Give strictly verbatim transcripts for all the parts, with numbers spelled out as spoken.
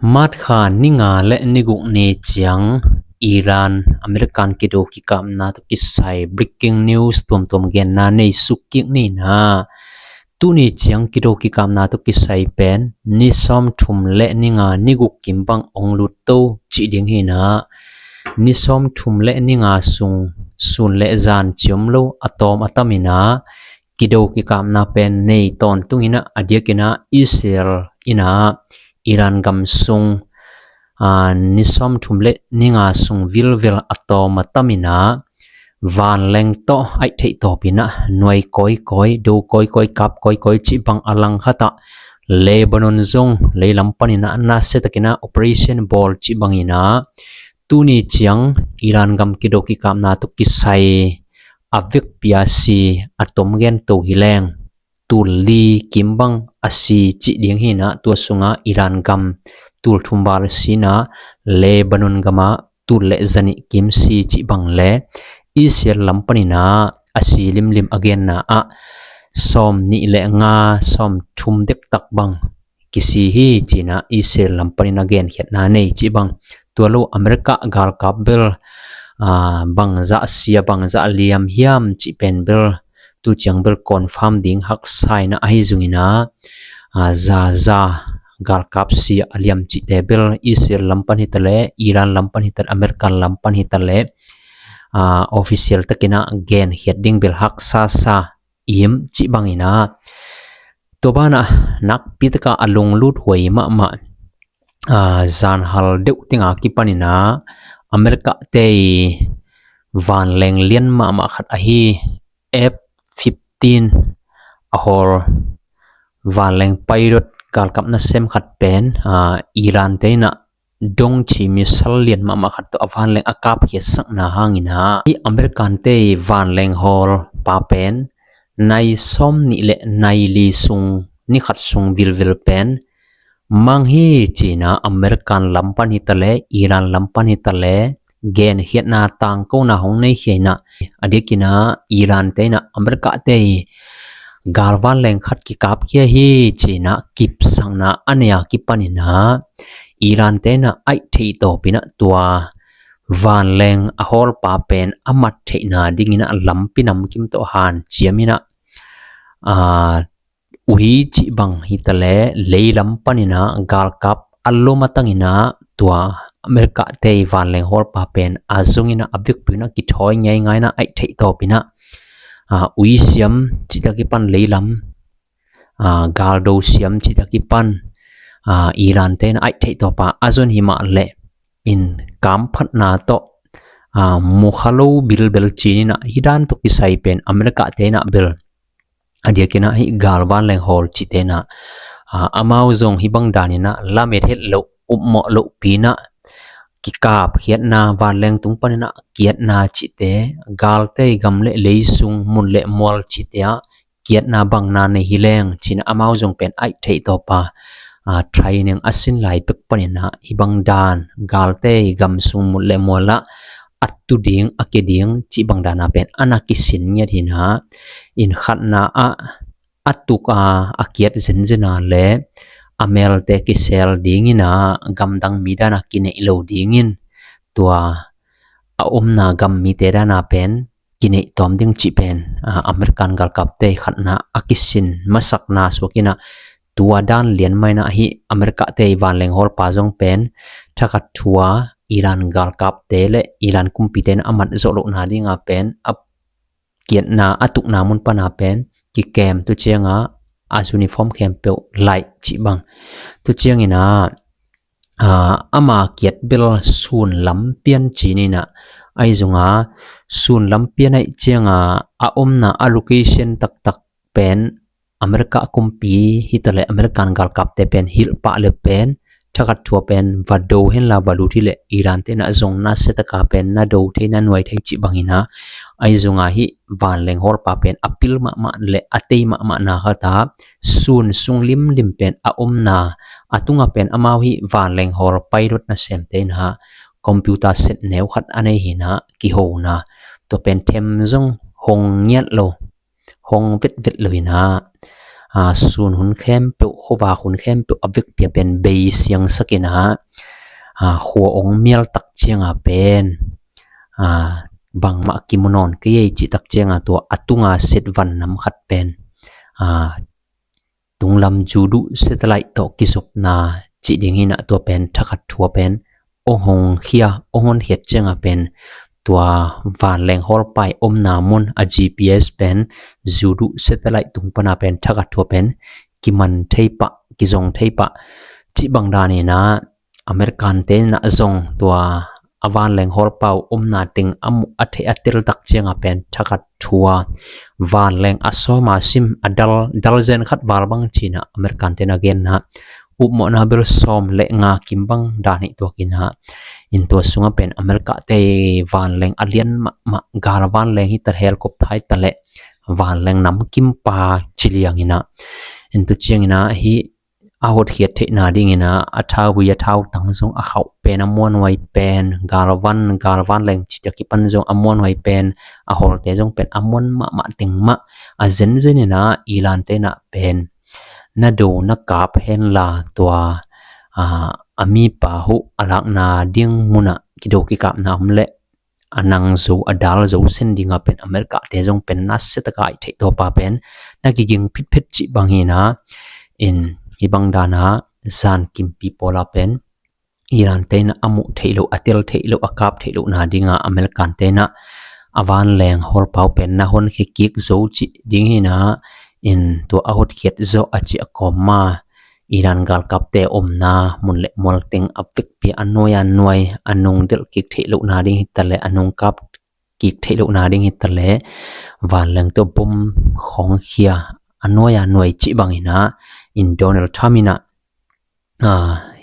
March kha ni nga le ni guk ni ciang Iran American kido kikapna tawh kisai breaking news tuamtuam genna nei suk kik ni in ah, tuni ciang kido kikapna tawh kisai pen ni sawmthum le ni nga ni guk kim bang ong lut to cih ding hi in ah, ni sawmthum le ni nga sung sun le zan ciom lo a tawm a tam in ah, kido kikapna pen nei tawntung in ah, a diak in ah Israel in ah Iran gam sung, aa, ni sawmthum le ni nga sung vilvel a tawm a tam in ah, vanleng tawh aih theih tawp in ah nuai kawikawi, do kawikawi, kap kawikawi cih bang a langkhat ah Lebanon zong leilam pan in ah nasia tak in ah operation bawl cih bang in ah, tuni ciang Iran gam kido kikapna tawh kisai a vekpi a si a tom gen to hi leng, tul li kim bang a si cih ding hi in ah, tua sung ah Iran gam tul thum val si in ah, Lebanon gam ah tul le zanih kim si cih bang le, Israel lam pan in ah a si limlim a genna ah sawmnih le nga, sawmthum dektak bang kisi hi ci in ah Israel lam pan in ah genkhiatna nei cih bang. Tua lo America galkap bel, aa, bangzah si a, bangzah liam hiam cih pen bel tu ciang bel confirm ding haksa in ah, ahi zong in ah, aa, za za galkap si a liam cihte bel Israel lam pan hi ta leh, Iran lam pan hi ta leh, American lam pan hi ta leh, aa, official tak in ah genkhiat ding bel haksa sa im cih bang in ah, tua ban ah nakpi tak ah a lunglut huai mahmah, aa, zanhal deuh teng a kipan in ah America te i vanleng lian mahmah khat ahi F fifteen a hawl vanleng pilot galkap nasem khat pen, aa, Iran te in ah dongci missile lian mahmah khat tawh a vanleng a kapkhiatsakna hang in ah, i American te i vanleng hawlpa pen nai sawmnih le nai li sung, ni khat sung vilvel pen mang hi ci in ah American lam pan hi ta leh, Iran lam pan hi ta leh, genkhiatna tangkona hong nei khia in ah, a diak in ah Iran te in ah America te i galvanleng khat kikapkhia hi ci in ah kipsakna a nei a kipan in ah, Iran te in ah aih theih tawp in ah tua vanleng a hawlpa pen a mat theihna ding in ah lampi namkim tawh hanciam in ah, aa, ui cih bang hi ta leh, leilam pan in ah galkap a lom a tang in ah tua America te i vanleng hawlpa pen a zong in ah a vekpi in ah kithawi ngeingai in ah aih theih tawp in ah, aa, ui siam cih tak kipan leilam, aa, galdo siam cih tak kipan, aa, Iran te in ah aih theih tawp a a zon hi mah leh in kamphatna tawh, aa, mukha lo bilbel ci in ah, hih dan tawh kisai pen America te in ah bel a diak in ah hih galvanleng hawl cihte in ah, aa, amau zong hih bang dan in ah lamet het loh, upmawh lohpi in ah kikapkhiatna, vanleng tung pan in ah kiatna cihte, galte i gam le lei sung, mun le mual cihte ah kiatna bangna nei hi leng ci in ah amau zong pen aih theih tawp a, aa, training a sin lai pek pan in ah hih bang dan galte i gam sung, mun le mual ah a tu ding, a kia ding cih bang dan a pen a na kisin ngiat hi in ah, in khatna ah a tuk a, a kiat zenzen a leh a melte kisel ding in ah gamdang mi dan a kineih lo ding in, tua a omna gam mite dan a pen kineih tawm ding cih pen, aa, American galkap te i khatna a kisin masakna suak in ah, tua dan lian mah in ah hih America te i vanleng hawlpa zong pen thakhat thu a Iran galkap te le Iran kumpi te in ah a mat zawh lohna ding a pen a kiatna, a tukna mun pan a pen kikem, tu ciang a a uniform khempeuh laih cih bang. Tu ciang in ah, aa, ama kiat bel sun lam pian ci in ah, ahi zong a sun lam pian ahih ciang a a omna a location taktak pen America kumpi hi ta leh, American galkap te pen hilh pah le pen thakhat thu a pen va do hen la va lut hi leh Iran te in ah zong nasia tak a pen na do thei, na nuai thei cih bang in ah, ahi zong a hih vanleng hawlpa pen a pil mahmah le a tei mahmahna khat ah sun sung limlim pen a omna, a tung a pen amau hih vanleng hawl pilot nasemte in ah computer set neu khat a nei hi in ah kihona, tua pen them zong hong ngiat lo, hong vetvet lo in ah, a, sun hun khempeuh, khuavak hun khempeuh a vekpi-a pen bei siangsak in ah, a, khua ong mial tak ciangah pen, a, bangmah kimu nawn kei ei cih tak ciangah tua a tunga set van nam khat pen, a, tunglam Judu satellite tawh kizopna cih ding hi-in ah tua pen thakhat thu-a pen ong hong khia, ong honkhiat ciangah pen tua vanleng hawlpa i omna mun a G P S pen Judu satellite tung pana pen thakhat thu-a pen kiman thei pah, kizong thei pah cih bang dan in ah American-te in ah zong tua a vanleng hawlpa uh omna teng a muh a theih a tel tak ciangah pen thakhat thu-a vanleng a sawm a sim a dal, dal zen khat val bang ci-in ah American-te in ah genna upmawhna bel sawm le nga kim bang dan hi tuak in ah, in tua sungah pen America-te vanleng a lian mahmah, gal vanleng hi ta, helicopter hi ta leh vanleng namkim pa ci liang in ah, in tu ciangin ah hih a hotkhiat theihna dingin ah a thauvui a thautang zong a khauh pen, a muanhuai pen, galvan, galvan leng cih a kipan zong a muanhuai pen, a hawlte zong pen a muan mahmah teng mah a zenzen in ah Iran-te in ah pen na do na kap henla tua, a, a mipa huh a lakna ding munah kido kikapna om leh a nang zo, a dal zo sen dingah pen America-te zong pen nasia taka i theih tawpa pen na kiging phitphit cih bang hi-in ah, in hih bang dan ah zan kimpi pawl ah pen Iran-te in ah a muh theih loh, a tel theih loh, a kap theih lohna dingah American-te in ah a vanleng hawlpa uh pen na honkhia kik zo cih ding hi-in ah, in tua a hotkhiat zawh a cih a kawm ma Iran galkapte omna mun le mual teng a vekpi a nuai a nuai, a nung delh kik theih lohna ding hi ta leh, a nung kap kik theih lohna ding hi ta leh, vanleng tawh bom khawng khia a nuai a nuai cih bang hi-in ah, in Donald Trump in ah, a,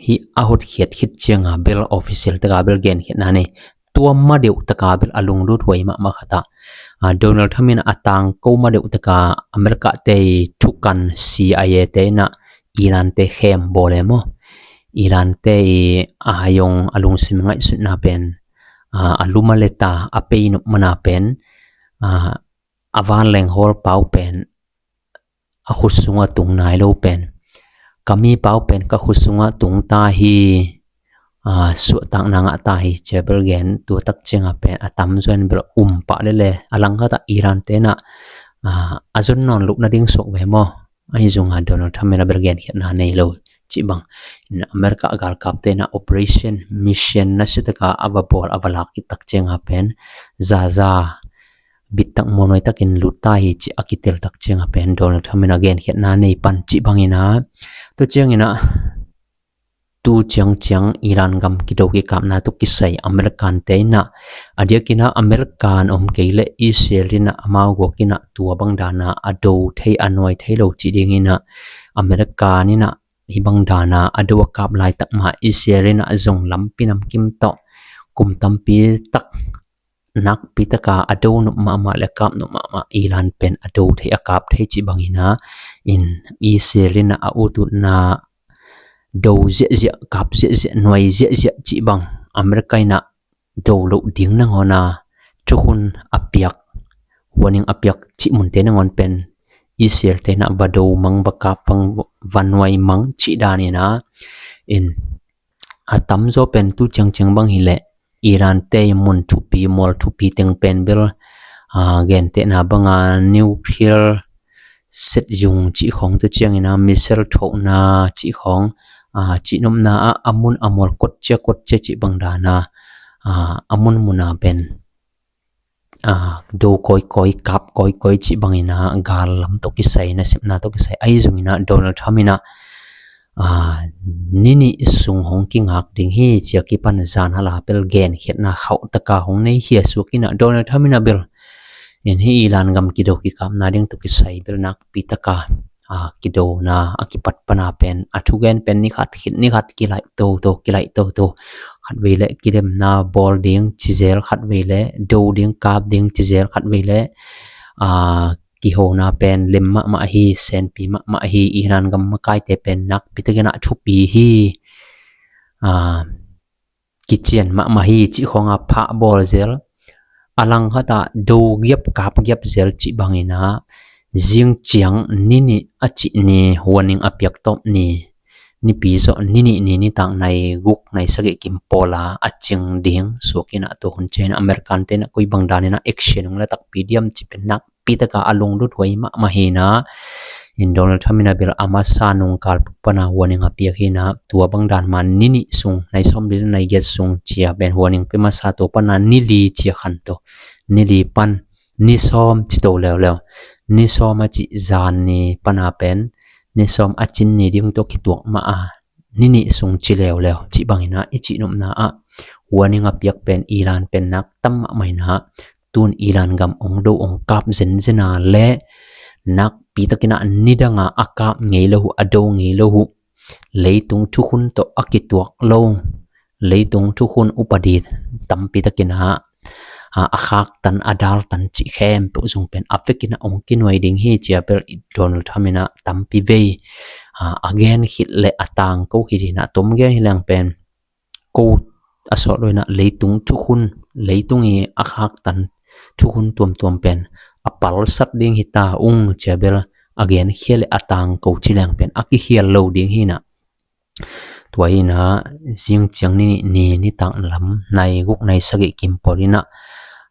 hih a hotkhiat khit ciangah bel official taka bel genkhiatna nei, tua ma deuh taka bel a lunglut huai mahmah khat ah, a, Donald Trump in ah a tangko ma deuh taka America-te i thukan C I A-te in ah Iran-te khem bawl e maw, Iran-te i a hai ong a lungsim ngaihsutna pen, a, a lum a let a, a pei nop mana pen, a, a vanleng hawlpa uh pen a khut sungah tung nai lo pen, ka mipa uh pen ka khut sungah tung ta hi, a, suahtakna ngah ta hi ci-a bel gen, tua tak ciangah pen a tamzaw in bel um pah lel e. A langkhat ah Iran-te in ah, a, a zon nawn loh nading suak ve maw. Ahi zongah Donald Trump in ah bel genkhiatna nei lo cih bang in ah America galkapte in ah operation, mission nasia taka a va bawl, a va lak khit tak ciangah pen zaza bittak muanhuai takin lut ta hi cih a kitel tak ciangah pen Donald Trump in ah genkhiatna nei pan cih bang hi-in ah, tu ciangin ah tu ciangciang Iran gam kido kikapna tawh kisai American-te in ah, a diakin ah American om kei leh Israel in ah amau guak in ah tua bang dan ah a do thei, a nuai thei lo cih dingin ah American in ah hih bang dan ah a do a kap laitak mah Israel in ah zong lampi namkim tawh kum tampi tak nakpi taka a do nop mahmah le kap nop mahmah Iran pen a do thei, a kap thei cih bang hi-in ah, in Israel in ah a ut utna do ziahziah, kap ziahziah, nuai ziahziah cih bang America in ah do loh ding nangawn a thukhun a piak, warning a piak cih munte nangawn pen Israel-te in ah va do mang, va kap mang, va nuai mang cih dan in ah, in a tamzaw pen tu ciangciang bang hi leh Iran-te i mun thupi, mual thupi teng pen bel, a, gentehna banga nuclear set zung cih khawng, tu ciangin ah missile thohna cih khawng, a, cihnopna ah a mun a mual kotcia kotcia cih bang dan ah, a, a munmun ah pen, a, do kawikawi, kap kawikawi cih bangin ah gal lam tawh kisai, nasepna tawh kisai, ahi zongin ah Donald Trump in ah, a, ni nih sung hong kingak ding hi ci-a kipan zan hal a bel genkhiatna khauh taka hong nei khia suak in ah Donald Trump in ah bel in hih Iran gam kido kikapna ding tawh kisai bel nakpi taka, a, kidona a kipat pana pen a thugen pen ni khat khit ni khat kilaih toto, kilaih toto. Khatvei leh kidemna bawl ding ci zel, khatvei leh do ding, kap ding ci zel, khatvei leh, a, kihona pen lem mahmah hi, senpi mahmah hi, Iran gam makaite pen nakpi takin ah thupi hi, a, kician mahmah hi cih khawng a phah bawl zel. A langkhat ah do giap, kap giap zel cih bangin ah Zing ciang ni nih a cih ni, warning a piak tawp ni, nipi zawh ni nih ni nitak nai guk nai sagih kim pawla a cing ding suak inah, tua hun ciangin American te inah koi bang dan inah action hong la takpi diam cih pen nakpi taka a lunglut huai mahmah hi inah. In Donald Trump inah bel a masa nungkal pana warning a piak hi inah, tua bang dan man ni nih sung, nai sawm li le nai giat sung cia pen warning pia masa, tua pana ni li cia khan tawh, ni li pan ni sawm ci to leuleu. Ni sawm a cih zan ni pana pen ni sawm a cin ni ding tawh kituak mah a, ni nih sung ci leuleu cih bang inah i cihnopna ah warning a piak pen Iran pen nak tam mahmah inah, tun Iran gam ong do ong kap zenzen a le nakpi takin ah nidang a a kap ngei lo uh, a do ngei lo uh, leitung thukhun tawh a kituak lo, leitung thukhun upadi tampi takin ah a, a khaktan, a daltan cih khempeuh zong pen a vekin ah ong kinuai ding hi cia bel Donald Trump inah tampi vei a, a gen khit le a tangko khit hi inah, tom gen hi leng pen ko a sawt lo inah leitung thukhun, leitung i a khaktan thukhun tuamtuam pen a palsat ding hi ta ung cia bel a gen khia le a tangko ci leng pen a kikhial lo ding hi inah. Tua hi inah zing ciang ni nih ni nitak lam nai guk nai sagih kim pawl inah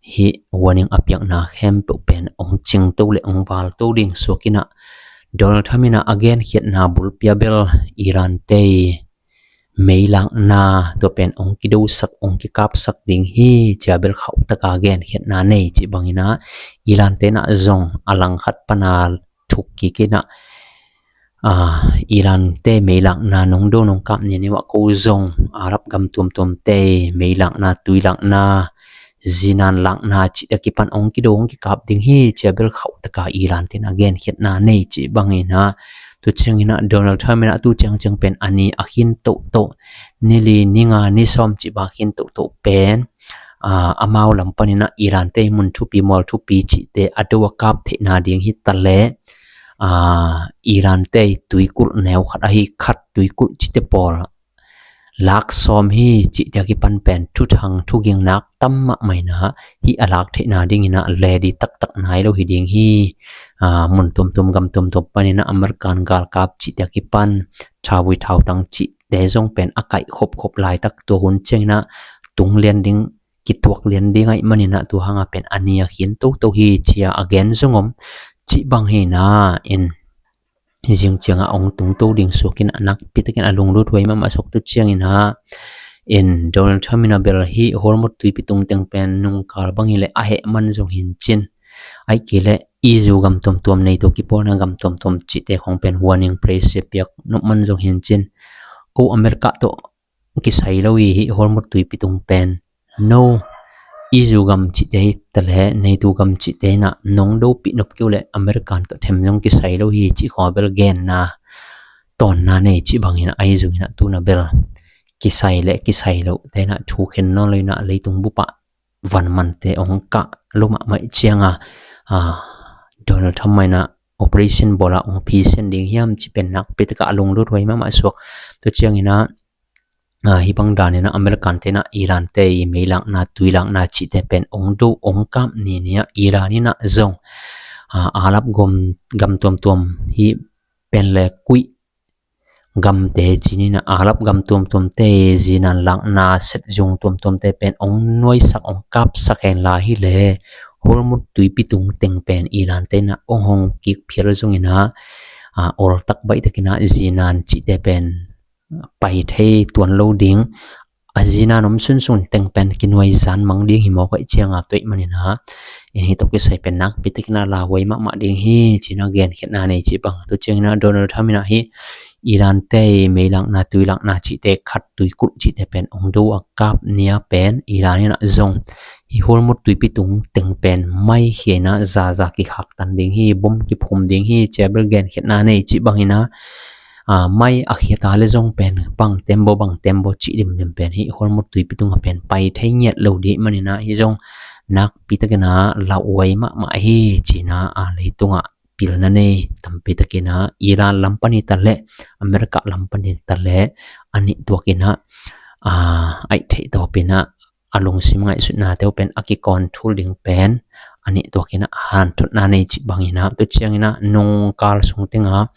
hih warning a piakna khempeuh pen ong cingto le ong valto ding suak inah, Donald Trump inah a genkhiatna bulpi ah bel Iran te meilakna tua pen ong kidosak, ong kikapsak ding hi cia bel khauh taka genkhiatna nei cih bang inah, Iran te inah zong a langkhat pana thuk kik inah, a, Iran te meilakna nong do nong kap ni ni mah, ko zong Arab gam tuamtuam te meilakna, tuilakna, zinan lakna cih a kipan ong kido ong kikap ding hi cia bel khauh taka Iran te inah genkhiatna nei cih bang inah. Tu ciang inah Donald Trump inah tu ciangciang pen a ni a khin tohtoh, ni li, ni nga, ni sawm cih bang a khin tohtoh pen a, amau lam pan inah Iran te mun thupi mual thupi cihte a do a kap theihna ding hi ta le, a, Iran te tuikulh neu khat ahi khat tuikulh cihte pawl lak sawm hi cih tia kipan pen thuthang thuging nak tam mahmah inah, hih a lak theihna ding inah ledi taktak nai lo hi ding hi. A, mun tuamtuam gam tuamtuam pan inah American galkap cih tia kipan thauvui thautang cihte zong pen a kaih khopkhop laitak, tua hun ciang inah tung lian ding, kituak lian ding ahih man inah tua hang a pen a ni a khin toto hi cia a gen zong om cih bang hi inah. In zing ciang a ong tungto ding suak inah nakpi takin a lunglut huai mahmah suak. Tu ciang inah in Donald Trump inah bel hih Hormuz tuipi tung teng pen nungkal bang hi le a heh man zong hi in cin, ahih kei le izu gam tuamtuam, NATO kipawlna gam tuamtuam cihte khong pen warning pressure piak nop man zong hi in cin, ko America tawh kisai lo hi hih Hormuz tuipi tung pen. No, izu gam cihte hi ta le NATO gam cihte inah nong dopih nop kei uh le American tawh them zong kisai lo hi cih khong a bel genna tawnna nei cih bang inah, ahi zong inah tu inah bel kisai le kisai loh te inah thu khen nawn lo inah leitung bup ah van mante ong kah lo mahmah ciang a, a, Donald Trump mah inah operation bawl a ong phisian ding hiam cih pen nakpi taka a lunglut huai mahmah suak. Tu ciang inah, a, hih bang dan inah American te inah Iran te i meilakna tuilakna cihte pen ong do ong kap ni ni ah Iran inah zong, a, Arab gam, gam tuamtuam hih pen le Kuwait gamte ci ni inah Arab gam tuamtuamte zinan lakna, set zung tuamtuamte pen ong nuaisak, ong kapsak hen la hi le Hormuz tuipi tung teng pen Iran te inah ong hong kik phial zong inah, a, oltak baih tak inah zinan cihte pen pai thei tuan lo ding, a zinan om sunsun teng pen kinuai zan mang ding hi mawk ahih ciang a, tua ahih man inah in hih tawh kisai pen nakpi takin a lauhuai mahmah ding hi ci inah genkhiatna nei cih bang. Tu ciang inah Donald Trump inah hih Iran te meilakna tuilakna cihte, khat tuikulh cihte pen ong do a kap ni a pen Iran inah zong hih Hormuz tuipi tung teng pen mai khia inah zaza kikhaktan ding hi, bom kiphum ding hi cia bel genkhiatna nei cih bang inah, a, mai a khia ta le zong pen bang tembaw bang tembaw cih dimdim pen hih Hormuz tuipi tung a pen pai thei ngiat lo ding ahih man inah hih zong nakpi takin a lauhuai mahmah hi ci inah, a, leitung ah pilna nei tampi takin ah Iran lam pan hi ta leh America lam pan hi ta leh a nih tuakin ah, a, aih theih tawpin ah a lungsim ngaihsutnate uh pen a kicontrol ding pen a a nih tuakin ah hanthotna nei cih bangin ah, tua ciangin ah nungkal sung tengah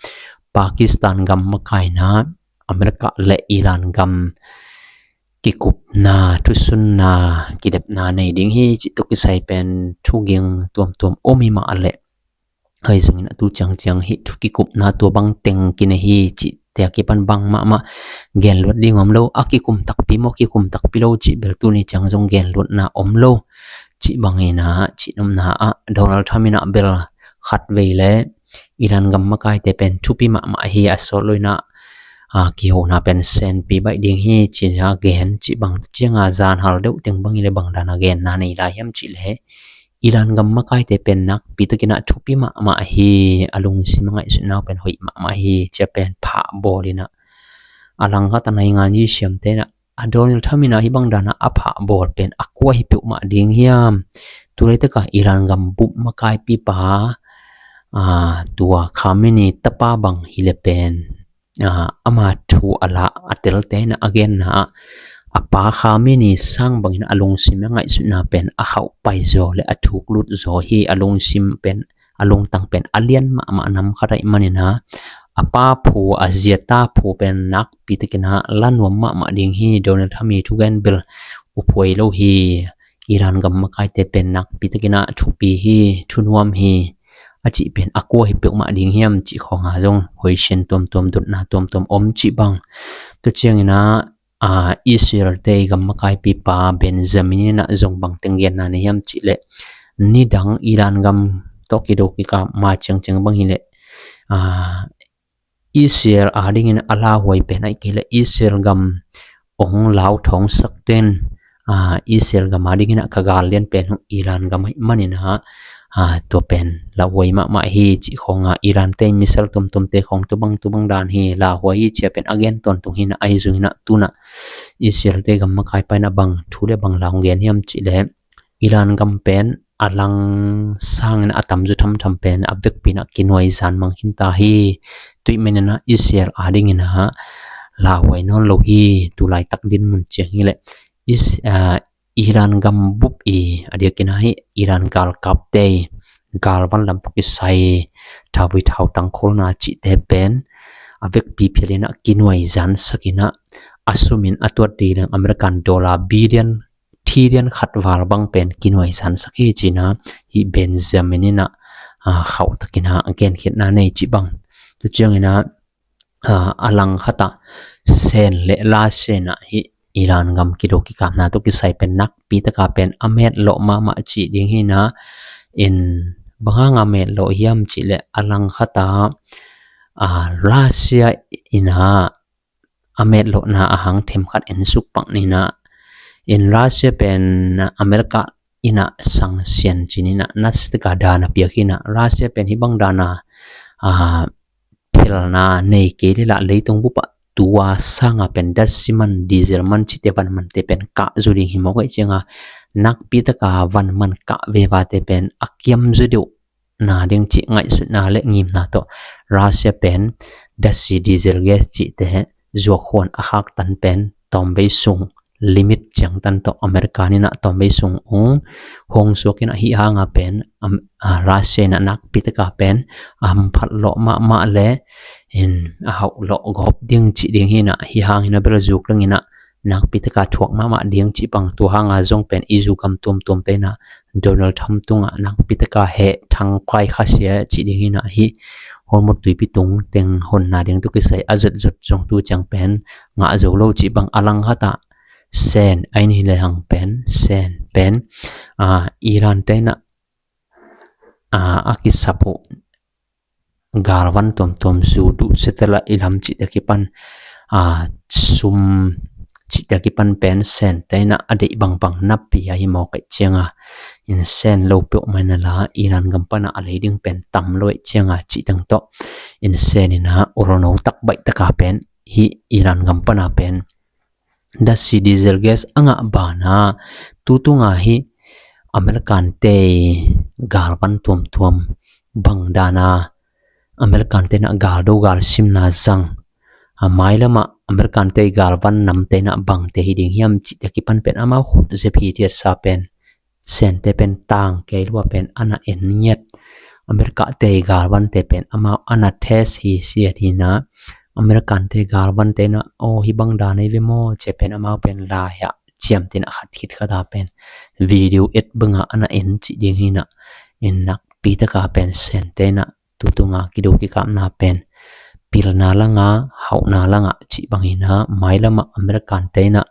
Pakistan gam makaina America le Iran gam kikupna, thusunna, kidepna nei ding hi cih tawh kisai pen thuging tuamtuam om hi mah leh, ahi zongin ah tu ciangciang hih thu kikupna tua bang teng kinei hi cihte a kipan bang mahmah genluat ding om lo. A kikum takpi maw, kikum takpi lo cih bel tuni ciang zong genluatna om lo. Cih bangin ah, cih nopna ah Donald Trump in ah bel khatvei le Iran gam makaite pen thupi mahmah hi, a sawt lo in ah, a, kihona pen senpi baih ding hi ci-in ah gen cih bang. Ciang a zan hal deuh teng bang hi leh bang dan a genna nei lai hiam cih leh, Iran gam makaite pen nakpi takin ah thupi mahmah hi, a lungsim a ngaihsutna uh pen hoih mahmah hi, ci-a pen phah bawl in ah, a langkhat a naingan i siamte in ah, a Donald Trump in ah hih bang dan a a phah bawl pen a kua hi peuhmah ding hiam? Tu laitak a Iran gam bup makaipipa, a, tua Khamenei tapa bang hi leh pen, a, ama thu a la a telte in ah a genna ah, a pa Khamenei sang bangin a lungsim a ngaihsutna pen a hauh pai zaw le a thuk lut zaw hi. A lungsim pen, a lungtang pen a lian mahmah nam khat ahih manin ah, a pa phu, a ziata phu pen nakpi takin ah la nuam mahmah ding hi. Donald Trump i thugen bel uphuai lo hi. Iran gam makaite pen nakpi takin ah thupi hi, thunuam hi, a cih pen a kua hi peuhmah ding hiam cih khawng a zong hoih sin tuamtuam, dotna tuamtuam om cih bang. Tua ciangin ah, a, Israel te gam makaipipa Benjamin in ah zong bang teng genna nei hiam cih leh, nidang Iran gam tawh kido kikap ma ciangciang bang hi leh, a, Israel adingin a lauhuai pen ahih kei leh Israel gam hong lau thawngsak ten, a, Israel gam adingin ah ka gal lian pen uh Iran gam ahih manin ah, a, tua pen lauhuai mahmah hi cih khawng a, Iran te missile tuamtuamte khawng tua bang tua bang dan hi, lauhuai hi ci-a pen a gen tawntung hi in ah, ahi zongin ah tu-in ah Israel te gam makaipa in ah bang thu le bang la hong gen hiam cih leh, Iran gam pen a lang sangin a tamzaw thamtham pen a vekpi in ah kinuaizan mang khin ta hi. Tua ahih manin ah Israel adingin ah lauhuai nawn lo hi. Tu laitak dinmun ciang hi leh Is-, a, Iran gam bup i, a diakin ah hih Iran galkapte galvan lam tawh kisai thauvui thautang kholna cihte pen a vekpi phial in ah kinuaizansak in ah, a sum in a tuat ding leng American dollar billion, trillion khat val bang pen kinuaizansak hi ci-in ah hih Benjamin in ah, a, khauh takin ah genkhiatna nei cih bang. Tua ciangin ah, a, a langkhat ah Sen le Russia in ah hih Iran gam kido kikapna tawh kisai pen nakpi taka pen a metlawh mahmah cih ding hi in ah, in bang hang a metlawh hiam cih leh a langkhat ah, a, Russia in ah a metlawhna a hang themkhat en suk pak ni in ah, in Russia pen America in ah sanction ci-in ah nasataka dan a piak hi in ah, Russia pen hih bang dan a, a, phelna nei kei leh lah leitung bup ah tua sang a pen datsi man, diesel man cihte van mante pen kah zaw ding hi mawk ahih ciang a, nakpi taka van man kah veve te pen a kiam zaw deuh na ding cih ngaihsutna le ngimna tawh Russia pen datsi, diesel, gas cihte zuak khuan a khaktan pen tawmvei sung, limit ciangtan tawh America in ah tawmvei sung hong suak in ah, hih hang a pen, am, a, Russia in ah nakpi taka pen a hamphat lawh mahmah le in a hauh lawh gawp ding cih ding hi in ah, hih hangin a bel zuk ding in ah nakpi taka thuak mahmah ding cih bang. Tua hang a zong pen i zu gam tuamtuamte in ah Donald Trump tungah nakpi taka heh thangpai khasia cih ding hi in ah, hih Hormuz tuipi tung teng honna ding tawh kisai a zotzot zong tu ciang pen ngah zo lo cih bang. A langkhat ah Sen, a in hi lehang pen, Sen pen, a, Iran te in ah, a, a kisap uh galvan tuamtuam, zu duh, satellite i lam cihte a kipan, a, sum cihte a kipan pen Sen te in ah a deih bangbang napi a hi mawk ahih ciang a, in Sen lo peuhmah in ah la Iran gam pan a lei ding pen tam lo ahih ciang a, cih teng tawh in Sen in ah olno tak baih taka pen hih Iran gam pan a pen datsi, diesel, gas a ngah ban a, tu tung a hih American te galvan tuamtuam bang dan a American te in ah galdo galsimna zang, a, mailam ah American te galvan namte in ah bangte hi ding hiam cihte a kipan pen amau khut zep hithiatsa pen Sente pen tang kei lua pen a na en ngiat. America te galvante pen amau a na test hi siat hi na. American te galvante na aw hi bang dan ei ve maw ci pen amau pen lai ah ciamtin a khat khit khata pen video et banga a na en ci ding hi na. In nakpi taka pen Sente na tutunga kido kikapna pen pilna langa hauhna langa ci bang hi na. Mailama American te na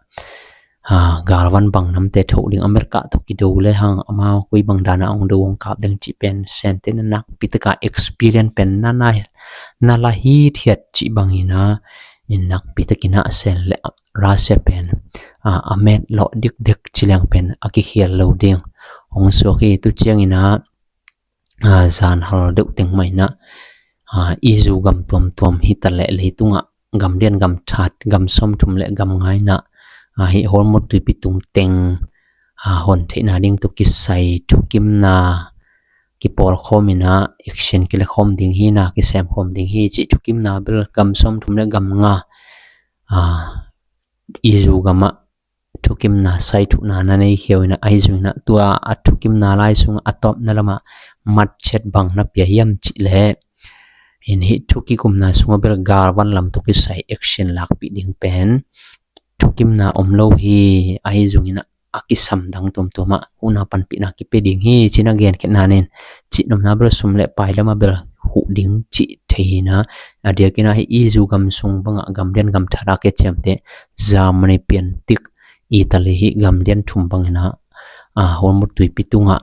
galvan bang namte thoh ding America tawh kido le hang amau koi bang dana ong do ong kap ding ci pen Sente na nakpi taka experience pen na na la hithiat ci bang hi na. In nakpi takina Sen le Russia pen a met lawh dikdik ci liang pen a kikhial lo ding hong suak hi. Tu ciangina zanhal deuh teng mah ina izu gam tuamtuam hita leh leitungah gam lian gam that gam sawmthum le gam nga ina hih Hormuz tuipi tung teng hon theihna ding tawh kisai thukimna kipawlkhawm ina action kilekhawm ding hi na, kisemkhawm ding hi cih thukimna bel gam sawmthum le gam nga izu gamah thukimna saithuhna na nei kheu ina ahi zongina tua a thukimna lai sungah a tawpna lamah matchet bang na pia hiam cih leh in hih thukikumna sungah bel galvan lam tawh kisai action lakpih ding pen thukimna om lo hi. Ahi zongina a kisam dang tuamtuamah huhna panpihna kipia ding hi cina genkhetna nen cih nopna bel sum le pai lamah bel huh ding cih thei hi na. A diakina hih izu gam sung bangah gam lian gam thara ke ciamte Germany piantik Italy hih gam lian thum bangina Hormuz tuipi tungah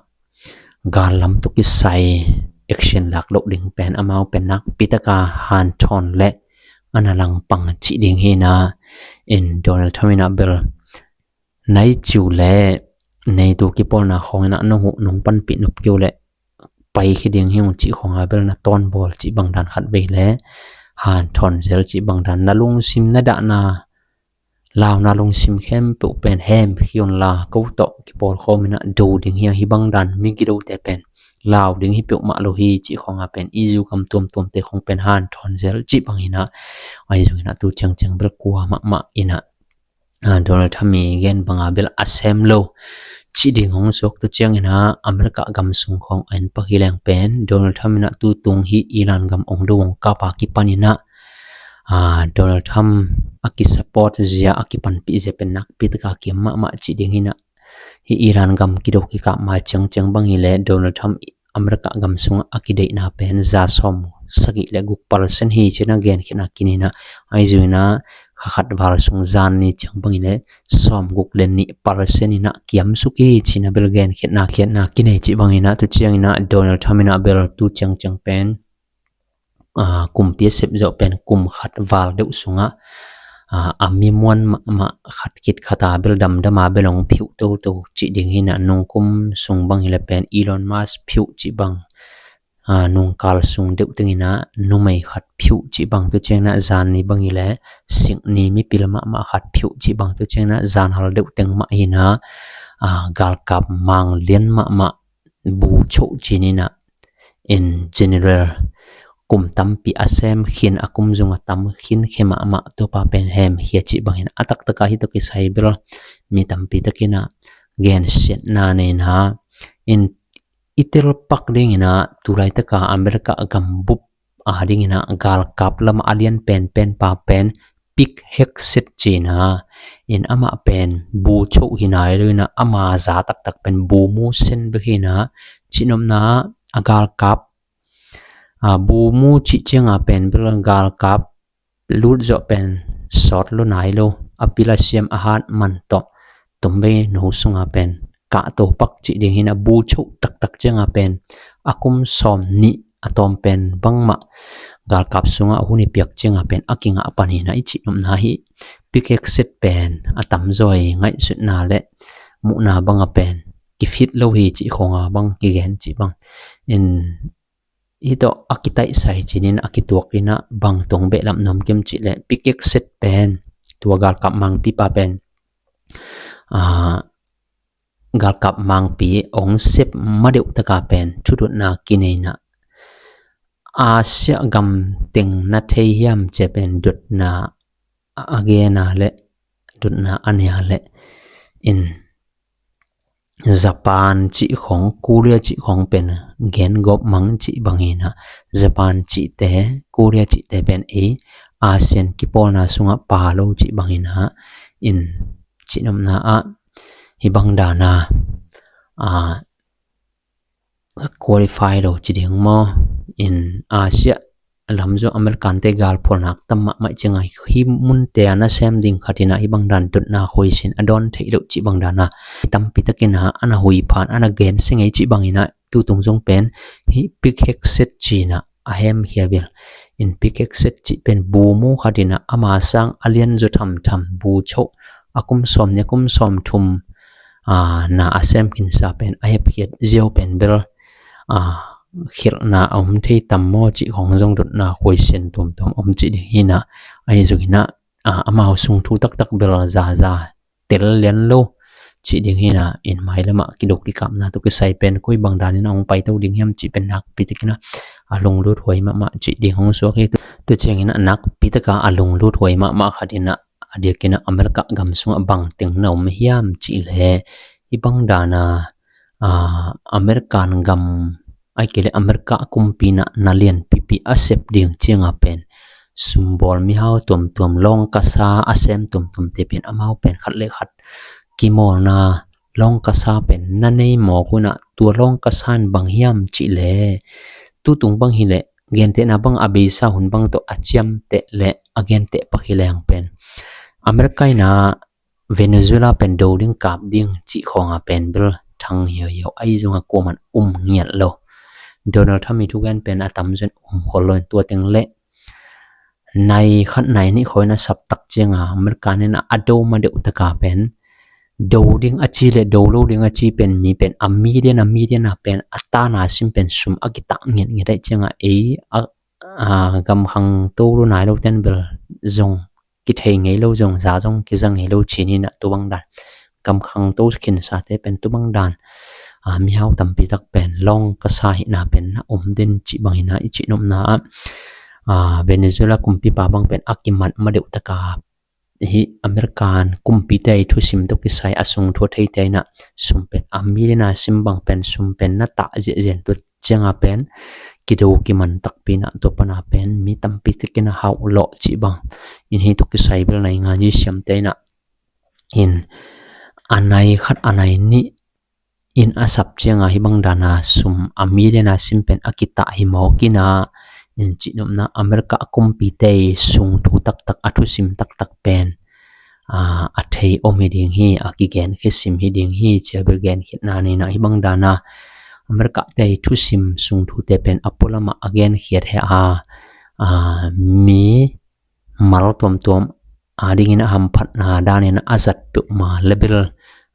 gal lam tawh kisai action lak loh ding pen amau pen nakpi taka hanthawn le a na langpang cih ding hi na. In Donald Trump ina bel nai ciu le NATO kipawlna khawng ina nong huh nong panpih nop keu le pai khi ding hi ung cih khawnga bel na tawnbawl cih bang dan khat vei le hanthawn zel cih bang dan na lungsim na dahna launa lungsim khempeuh pen hem khiun la ko tawh kipawlkhawm ina do ding hi a hi bang dan mi kidote pen lau ding hi peuhmah lo hi cih khawnga pen izu gam tuamtuamte khawng pen hanthawn zel cih bang ina. Ahi zongina tu ciangciang bel kua mahmah ina Donald Trump i gen banga bel a sem lo cih ding hong suak tu ciangina America gam sung khawng a en pak hi leng pen Donald Trump ina tutung hi Iran gam ong do ong kapa kipan ina Donald Trump a kisupport zia a kipanpih zia pen nakpi taka kiam mahmah cih ding hi na. Hi Iran gam kido kikap ma ciangciang bang hi le Donald Trump America gam sungah a kideihna pen za sawm sagih le guk percent hi cina genkhetna kinina. Ahi zongina kha khat val sung zan ni ciang bang hi le sawm guk le nih percent ina kiamsuk hi cina bel genkhetna khetna kinei cih bang ina tu ciangina Donald Trump ina bel tu ciangciang pen kumpi a sep zawh pen kum khat val deuh sungah a mi muan mahmah khat khit khata bel damdama bel ong phiuh toto cih ding hi na. Nungkum sung bang hi le pen Elon Musk phiuh cih bang nungkal sung deuh teng ina numei khat phiuh cih bang tu ciangina zan ni bang hi le sing ni mipil mahmah khat phiuh cih bang tu ciangina zanhal deuh teng mah hi na. Galkap mang lian mahmah bu choh cin ina in general kum tampi a sem khin a kum zung a tam khin khe mahmah tuapa pen hem khia cih bangin a taktaka hi tawh kisai bel mi tampi takina gensiatna neina in i tel pak dingina tulaitaka America gambup a dingina galkap lama a lian penpen pa pen Pete Hegseth cina in amah pen bu choh hi nai lo ina ama za taktak pen bu mu sen bek hi na. Cihnopna a galkap bu mu cih cianga pen bel galkap lut zawh pen sawt lo nai lo a pil a siam a hat man tawh tomvei no sunga pen kahto pak cih ding hi na. Bu choh taktak cianga pen a kum sawm nih a tawm pen bangmah galkap sungah a hun i piak cianga pen a kingah pan hi na. I cihnopna hi Pete Hegseth pen a tamzaw i ngaihsutna le muhna banga pen kifit lo hi cih khawnga bang kigen cih bang in hi tawh a kitaihsai cinin a kituak ina bang tong behlap nuam kem cih le Pete Hegseth pen tua galkap mangpipa pen galkap mangpi ong sep madeuh taka pen thudotna kineina Asia gam teng na thei hiam cia pen dotna a gena le dotna a nia le in Japan cih khong, Korea cih khong pen gen gawp mang cih bangin ah, Japan cihte, Korea cihte pen ei ASEAN kipawlna sungah pha lo cih bangin ah, in cihnopna ah hih bang dana, a, qualify lo ci ding maw? In Asia lam zong American te galphualnak tam mahmah ciangah hih munte a nasem ding khatin ah hih bang dan dotna khuaisin a dawn theih loh cih bang dana tampi takin ah a na huiphan a na gensia ngei cih bangin ah tutung zong pen hih Pik Hegseth cih in ah a hemkhia bel in Pik Hegseth cih pen bu mu khatin ah ama sang a lian zaw thamtham bu choh a kum sawm nih a kum sawm thum, a, na a sem khinsa pen a hepkhiat ziau pen bel, a, khilhna a om thei tam maw cih khong zong dotna khuaisen tuamtuam om cih ding hi in ah, ahi zongin ah, a, amau sung thu taktak bel zaza tel lian lo cih ding hi in ah, in mailamah kido kikapna tawh kisai pen koi bang danin a hong paito ding hiam cih pen nakpi takin ah a lunglut huai mahmah cih ding hong suak hi. Tua ciangin ah nakpi taka a lunglut huai mahmah khatin ah a diakin ah America gam sungah bangteng na om hiam cih leh hih bang dana, a, American gam, ahih kei leh America kumpi in ah na lianpipi a sep ding ciangah pen sumbawl mihau tuamtuam, lawngkasa a sem tuamtuamte pen amau pen khat le khat kimawlna lawngkasa pen na nei mawk un ah tua lawngkasa in bang hiam cih leh tutung bang hi leh gentehna bang a beisa hun bang tawh a ciamteh leh a genteh pak hi leng pen America in ah Venezuela pen do ding kap ding cih khawngah pen bel thang hiauhiau ahi zongah kuaman um ngiat lo. Donald Trump i thugen pen a tamzaw in um khol lo in tua teng leh nai khat nai nih khawng in a sap tak ciangah America in ah a do ma deuh taka pen do ding a ci leh do lo ding a ci pen mi pen a million a million a pen a tana sim pen sum a kitah ngiatngiat ahih ciangah ei a, a, gam khangto lo nai lo ten bel zong kithei ngei lo zong za zong kiza ngei lo ci-in ah tu bang dan gam khangto khinsate pen tu bang dan, a, mihau tampi tak pen lawngkasa hihna pen na om den cih bangin ah i cihnopna ah, a, Venezuela kumpipa bang pen a kimat ma deuh taka hih American kumpite i thusim tawh kisai a sung thu a theite in ah sum pen a million a sim bang pen sum pen na tah ziahziah in tua ciangah pen kido kiman takpi in ah tua pana pen mi tampi takin a hauh lawh cih bang in hih tawh kisai bel nai nga ni siamte in ah in a nai khat a nai nih in a sap ciangah hih bang dana sum a million a sim pen a kitah hi mawk in ah in cihnopna America kumpite i sung thu taktak a thusim taktak pen, a, a thei om hi ding hi, a kigenkhia sim hi ding hi, cia bel genkhiatna nei in ah hih bang dana America te i thusim sung thute pen a pualamah a genkhiat hi a, a, mi mal tuamtuam a dingin a hamphatna danin a zat peuhmah leh bel,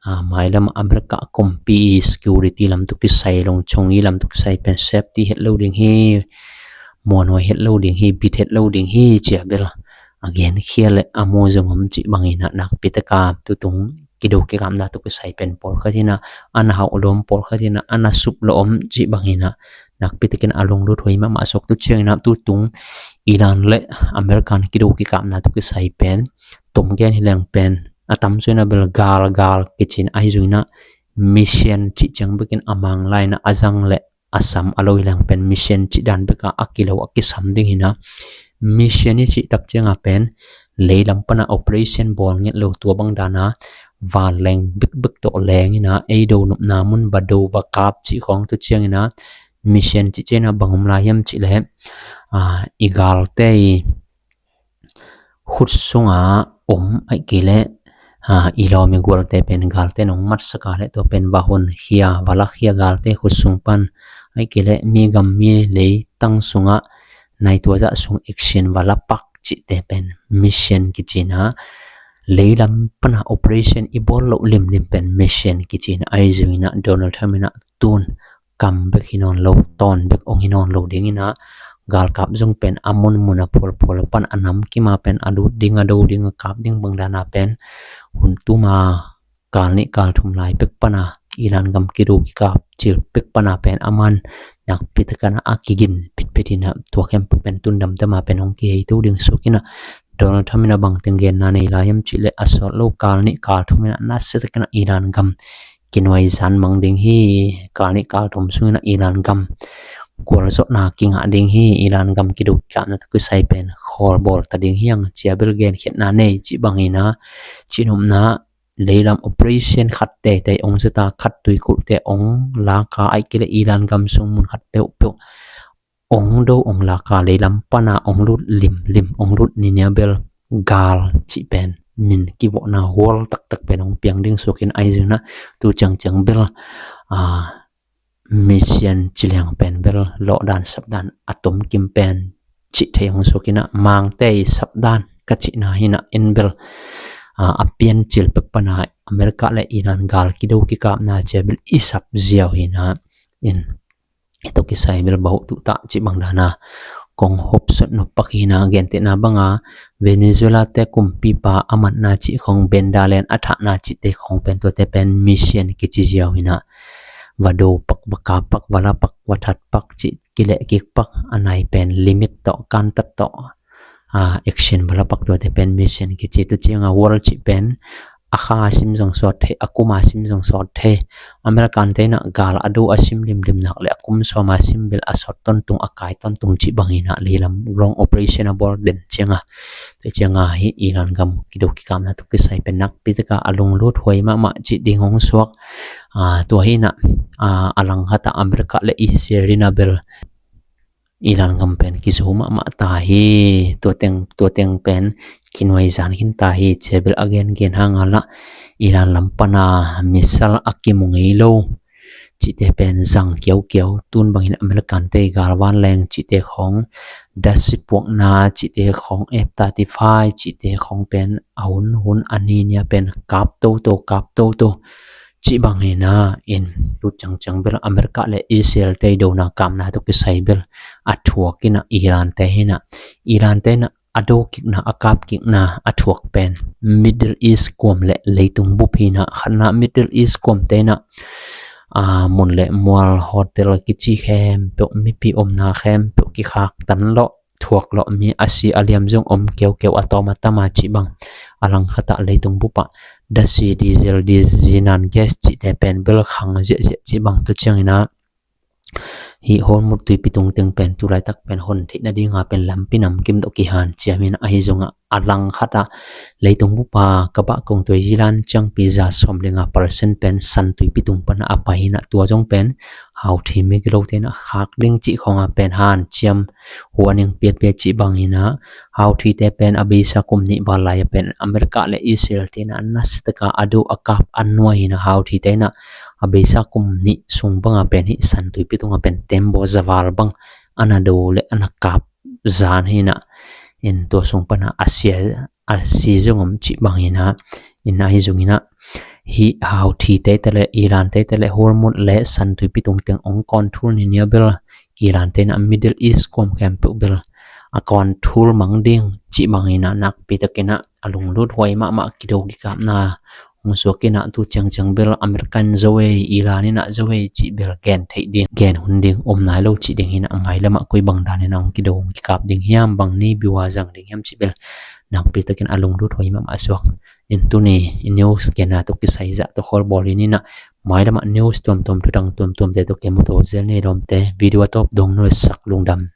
a, mailam America kumpi i security lam tawh kisai, lungchung i lam tawh kisai pen safety het lo ding hi, muanhuai het lo ding hi, bit het lo ding hi cia bel a genkhia leh a mu zong om cih bangin ah nakpi taka tutung kido kikapna tawh kisai pen pawlkhat in ah a na hauh lawm, pawlkhat in ah a na sup lawm cih bangin ah nakpi takin a lunglut huai mahmah suak. Tua ciangin ah tutung Iran leh American kido kikapna tawh kisai pen tom gen hi leng pen a tamzaw in ah bel galgal kici-in ahi zongin ah missile cih ciang bekin a Mang lai in ah a zang leh a sam a lo hi leng pen missile cih dan bekah a kilo a kisam ding hi in ah missile i cih tak ciangah pen leilam pana operation bawl ngiat lo tua bang dana vanleng bekbek tawh leng in ah ei do nopna mun va do va kap cih khawng tua ciangin ah missile cih ciangin ah bang om lai hiam cih leh, a, i galte i khut sungah om ahih kei leh, a, i lawm i gualte pen galte in hong matsak a leh tua pen va honkhia, va lakhia galte khut sung pan ahih kei leh mi gam mi leitang sungah nai tua zah sung action va la pak cihte pen missile kici-in ah leilam pana operation i bawl loh limlim pen missile kici-in ah ahi zongin ah Donald Trump in ah tun kam bek hi nawn lo, tawn bek hong hi nawn lo dingin ah galkap zong pen a munmun a phualphual pan a namkim a pen a lut ding, a do ding, a kap ding bang dana pen hun tuma kal nih kal thum lai pek pana Iran gam kido kikap cil pek pana pen aman nakpi takin a kigin pitpit in ah tua khempeuh pen tun damdam a pen hong kihei to ding suak in ah Donald Trump in ah bangteng genna nei lai hiam cih leh a sawt lo kal nih kal thum in ah nasia takin ah Iran gam kinuai zan mang ding hi. Kal nih kal thum sungin ah Iran gam gualzawhna kingah ding hi. Iran gam kido kikapna tawh kisai pen khawl bawl ta ding hi hang, ci a bel genkhiatna nei cih bangin ah, cihnopna leilam operation khat teitei ong zata, khat tuikulhte ong laka, ahih kei leh Iran gam sung mun khat peuhpeuh ong do ong laka, leilam pana ong lut limlim, ong lut ni nia bel gal cih pen min kivawhna hual taktak pen ong piang ding suakin, ahi zongin ah tu ciangciang bel, a, mission ci leng pen bel lawhdan sapdan a tomkim pen cih thei hong suakin ah, Mangtei sapdan ka cihna hi nah in bel, a, a piancil pek pana America le Iran gal kido kikapna ci a bel i sap ziau hi nah in, i tawh kisai bel bawh tuh tah cih bang dana kong hopsot nop pak hi nah. Gentehna banga Venezuela te kumpipa a matna cih khong, Benda Len a thahna cihte khong pen, tuate pen mission kici ziau hi nah. Va do pak, va kap pak, va la pak, va that pak cih, kileh kik pak, a nai pen limit tawh, kantat tawh, a, action va la pak, tuate pen mission kici. Tu cianga world cih pen a kha a sim zong sawt thei, a kum a sim zong sawt thei. American te in ah gal a do a sim limlim nak le a kum sawm a sim bel a sawt tawntung, a kai tawntung cih bangin ah leilam long operation a bawl den cianga, tu cianga hi Iran gam kido kikapna tawh kisai pen nakpi taka a lunglut huai mahmah cih ding hong suak. A, tua hi nah, a, a langkhat ah America le Israel in ah bel Iran gam pen kizo mahmah ta hi. Tua teng, tua teng pen kinuai zan khin ta hi, ci a bel a gengen hang a lah, Iran lam pana missile a kimu ngei lo cihte pen zang kiaukiau. Tun bangin American te galvan leng cihte khong, dasi puakna cihte khong, F thirty-five cihte khong pen a hunhun a ninia pen kap toto, kap toto cih bangin ah in, tu ciangciang bel America le Israel te dona kapna tawh kisai bel a thuak in ah Iran te hi nah. Iran te in ah a do kikna, a kap kikna a thuak pen Middle East kuam le leitung bup hi nah. Khatna, Middle East kuamte in ah, a, mun le mual, hotel kici khempeuh, mipi omna khempeuh kikhak tan lawh, thuak lawh, mi a si a liam zong om keukeu, a tawm a tam a cih bang. A langkhat ah leitung bup ah dasi, diesel, di, zinan, gas cihte pen bel khang ziahziah cih bang. Tu ciangin ah hih Hormuz tuipi tung teng pen tu laitak pen hon theih nadinga pen lampi namkim tawh kihanciam hi nah. Ahi zongah a langkhat ah leitung bup a kabah kong tuai zilan ciangpi za sawm le nga percent pen San tuipi tung pana a pai hi nah. Tua zong pen Houthi migilote in ah khak ding cih khong a pen hanciam huaning piapia cih bangin ah, Houthi te pen a beisa kum nih val lai a pen America le Israel te in ah nasia taka a do a kap a nuai hi nah. Houthi te in ah a beisa kum nih sung banga pen hih San tuipi tunga pen tembaw za val bang a na do le a na kap zan hi nah. In tua sung pana a sia, a si zong om cih bangin ah, in ahi zongin ah hih Houthi te te le, Iran te te le, Hormuz le San tuipi tung teng ong control ni nia bel Iran te in ah Middle East kuam khempeuh bel a control mang ding cih bangin ah nakpi takin ah a lunglut huai mahmah kido kikapna hong suak in ah, tu ciangciang bel American zo ei, Iran in ah zo ei cih bel gen theih ding, gen hun ding om nai lo cih ding hi nah. Mailam ah koi bang danin ah hong kido hong kikap ding hiam, bang ni biua zang ding hiam cih bel nakpi takin a lunglut huai mahmah suak. In tuni i news genna tawh kisai zah tawh khawl bawl hi nah. Mailam ah news tuamtuam, thudang tuamtuamte tawh kimu to zel ni lawmte. Video a tawp dong nuaisak, lungdam.